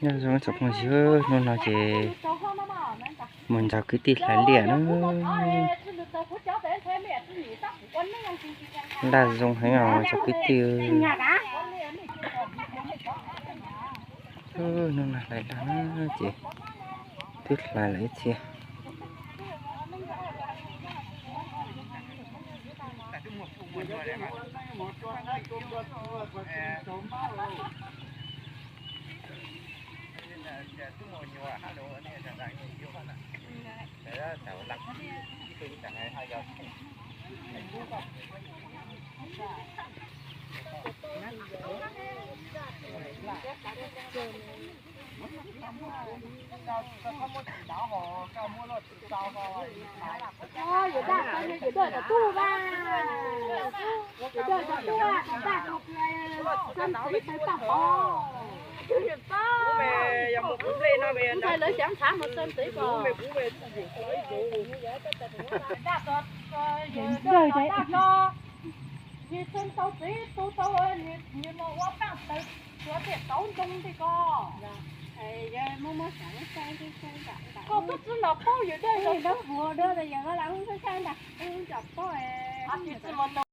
Nyob zoo tsoom phooj ywg, hnub no ces mus nrog kwv tij hlais liaj na. Laj zoo heev os tsoom kwv tij. Hnub no hlais laj na ces twb hlais lawm ib txhia.